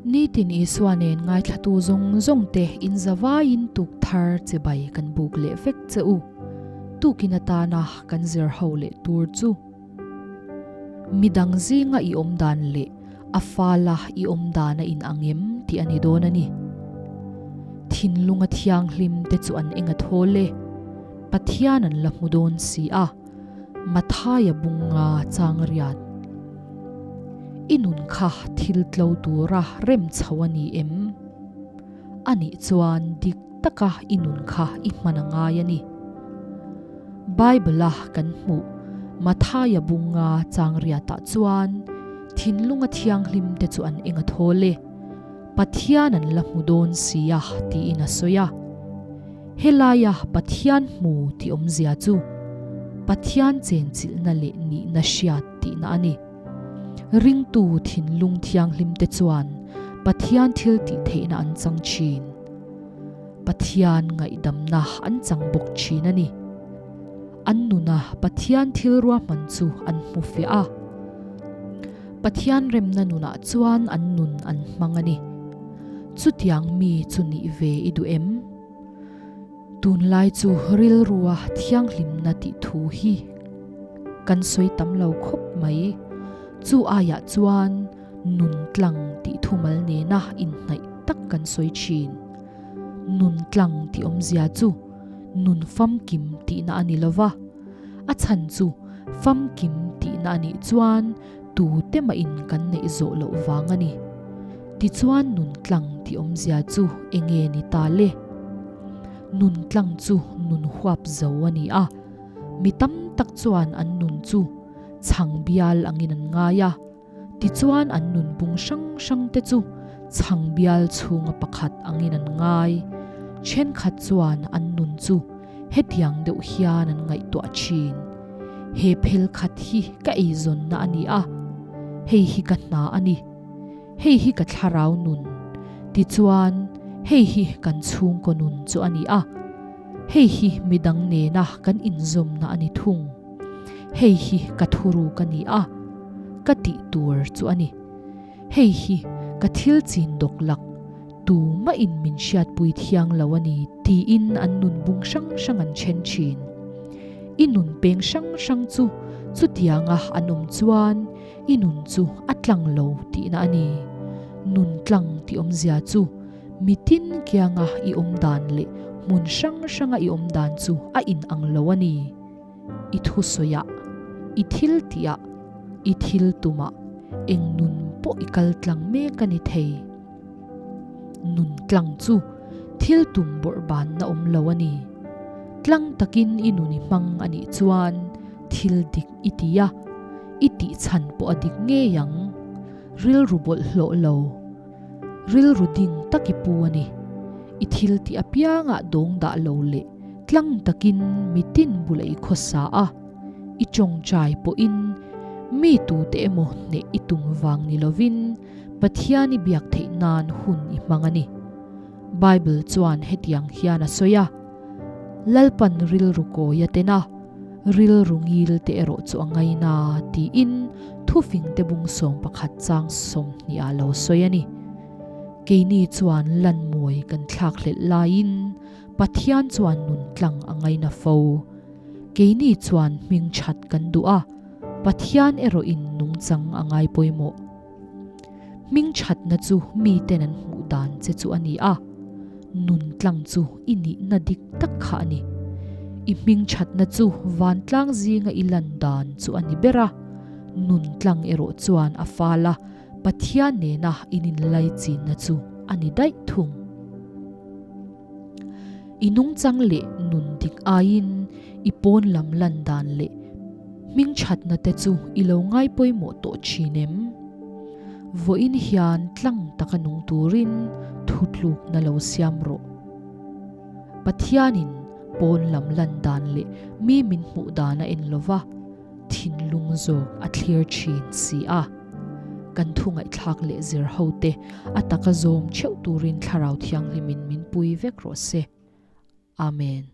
Nitin Isua nen ngaithlatu zawng zawng te in zavaiin tuk thar chibai kan buk leh vek che u. Tukin atana kan zir ho leh tur chu. Midang zinga i awm dan leh a fala i awm dan a in ang em tih a ni dawn a ni. Thinlunga thianghlim te chu an eng a thawl e. Pathian an la hmu dawn si a. Mathaia bunga chang riat. I nun kha thil tlo tura rem chho a ni em? A nih chuan dik taka i nun kha i hman a ngai a ni. Bible-a kan hmuh Mathaia bunga chang riatah chuan thinlunga thianghlim te chu an eng a thawl e, Pathian an la hmu dawn si a tiin a sawi a. Helaia Pathian hmu tih awmzia chu Pathian chenchilhna leh nihna hriat tihna a ni. Ringtu thinlung thianghlim te chuan Pathian thil tih theihna an chang thin. Pathian ngaihdamna an chang bawk thin a ni. An nuna Pathian thil ruahman chu an hmu fiah a. Pathian remna nunah chuan an nun an hmang a ni. Chutiang mi chu nih ve i duh em? Tunlai chu rilrua thianghlimna tih thu hi kan sawi tam lo khawp mai. Chu aiah chuan nun tlang tih thumal nena inhnaih tak kan sawi thin. Nun tlang tih awmzia chu nun famkim tihna a ni lo va, a chhan chu famkim tihna a nih chuan tute mahin kan neih zawh loh vang a ni. Tichuan nun tlang tih awmzia chu enge ni ta le? Nun tlang chu nun huap zo a ni a, mi tam tak chuan an nun chu chhang bial angin an ngai a, tichuan an nun bung hrang hrang te chu chhang bial chhunga pakhat angin an ngai. Thenkhat chuan an nun chu hetiang deuh hian an ngaihtuah thin, He phel khat hi ka eizawnna a ni a, hei hi ka hna a ni. Hei hi ka thlarau nun. Tichuan, hei hi kan chhungkaw nun chu a ni a. Hei hi midang nena kan inzawmna a ni thung. Hei hi ka thuruk a ni a, ka tih tur chu a ni. Hei hi ka thil chin dawk lak, tumahin min hriatpui thiang lo a ni tiin an nun bung hrang hrang an then thin. I nun peng hrang hrang chu chutianga an awm chuan I nun chu a tlang lo tihna a ni. Nun tlang tih awmzia chu mitin kianga i awm dan leh hmun hrang hranga i awm dan chu a inang lo a ni. I thusawiah, i thil tihah, i thil tumah eng nun pawh i kal tlang mek a ni thei. Nun tlang chu thil tum bawrh banna awm lo a ni. Tlang takin i nun i hmang a nih chuan thil dik i ti a, i tih chhan pawh a dik ngei ang. Rilru bawlhhlawh lo, rilru ding tak i pu a ni. I thil tih apiangah dawng dah lo leh tlang takin mitin bula i khawsa a, i tawngtai pawhin mi tute emaw hneh i tum vang ni lovin Pathian i biak theih nan hun i hmang a ni. Bible chuan hetiang hian a sawi a, Lalpan rilru kawi a ten a, rilru ngil te erawh chu a ngaina tiin thufing te bung 11 chang 20 ah lo sawi a ni. Keini chuan lanmawi kan thlak hlelh laiin Pathian chuan nun tlang a ngaina fo. Keini chuan hming that kan duh a, Pathian erawhin nungchang a ngai pawimawh. Hming thatna chu miten an hmuh dan che chu a ni a, nun tlang chu i nihna dik tak kha a ni. I hming thatna chu vantlang zinga i lan dan chu a ni ber a, nun tlang erawh chuan a fal a, Pathian nena in inlaichinna chu a ni daih thung. I nungchang leh nun dik aiin i pawn lam lan dan leh hming thatna te chu i lo ngai pawimawh tawh thin em? Vawiin hian tlang taka nung turin thutlukna lo siam rawh. Pathianin pawn lam lan dan leh mi min hmuh dan a en lova, thinlung zawk a thlir thin si a. Kan thu ngaihthlak leh zir ho te a taka zawm theuh turin Thlarau Thianghlimin min pui vek rawh se. Amen.